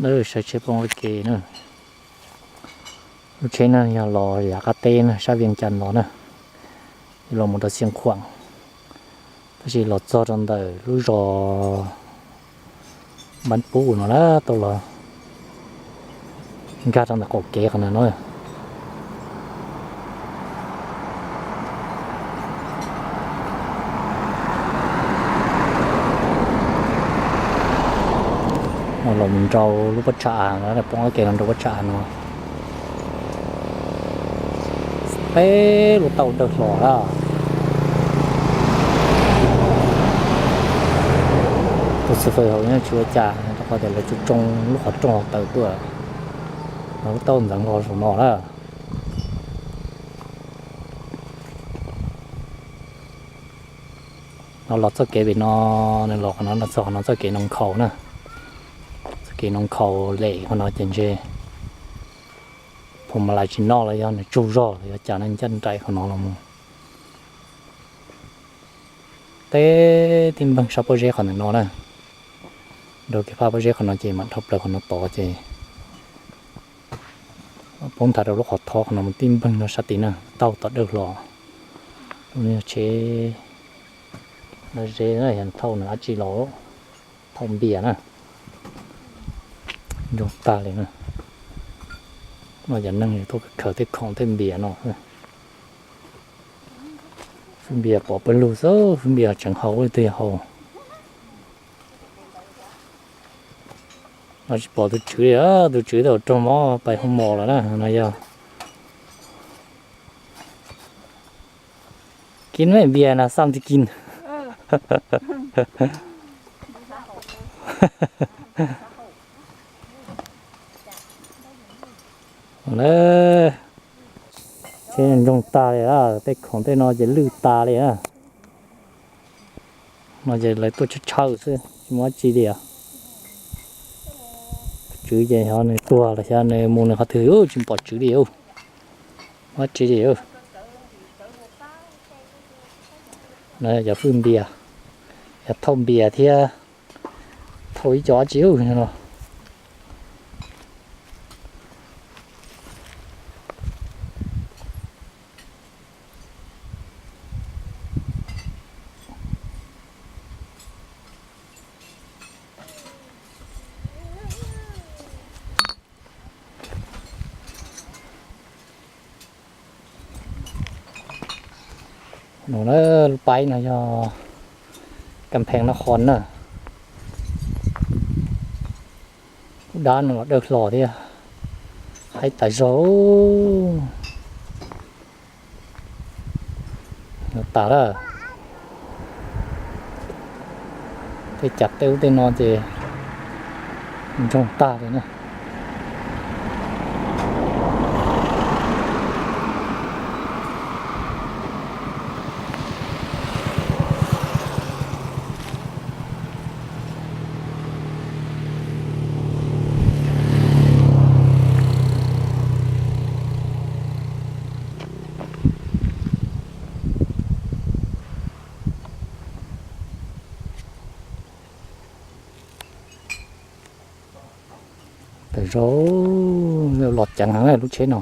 Saib tsheb poob ua ke na. Lub tsheb no yog los yav qab teb na, sab Vias Cas los na, los mus rau Xiav Khuam, tab sis los txog rau ntawm lub zos Npab Pub no na, tau los nkag rau ntawm qaum kev qhov ntawm no. Los mus nrau lub pob tsha av no, poob ua ke los nrau pob tsha av no. Peb lub tauj dawb hlo lawm. Tus xwm fawm hauv no tsis ua cas, rau qhov tias lawv tsuas tsoo lub qhov rooj hauv taws tuaj, lub tauj ntxeev hlo saum no lawm. No los txoj kev pem no, nws los qhov no, los txog qhov no txoj kev Noo Nkhaus na. Txoj kev Noo Nkhaus lem qhov no ces ntshe phuam ma lais tsis noj los yog nws tsaug zog los yog cas no ncaj nraim qhov no los mus. Teb tib npeeg sab pob zeb qhov ntawm no na, nrau kev phaj pob zeb qhov no ces mam dhau plaws qhov no tod ces poob nthav rau lub qhov thob qhov no mus tib npeeg no sab tid na, tauj tom dawb hlo. Lub no yog tsheb laj zeb, yog thauj nws dab tsi los, thauj npias na. Ntsoog tag li na. No cov neeg tuaj khaws tej khoom tej npias no. Fwj npias pov pawg lug xwb, fwj npias tseem haus ua twg yog haus. No tsis pom tus tswv li, tus tswv tau raug mob pais hoo mos lawm na no yog. Kin me npias na xam ti kin. Tsheb ntsoog tag li, tej khoom tej no ces lwj tas li na. No ces lawv tuaj tshawb tshawb xwb tsis muaj dab tsi li os. Tswv ces xyov nws tuag los xyov nws mus nws qhov twg, tsis pom tswv li, muaj dab tsi li. No yog cov fwj npias, yog thauj npias thiab thauj ib co dab tsi no. No na, lub paib no yog kas phees no qhov na. Lub dab no los dawb hlo thiab, haib tas zog. Tas lawm. Tej cav tej ub tej no ces ntsoog tag li na. Tas zog, los ceev heev lub tsheb no.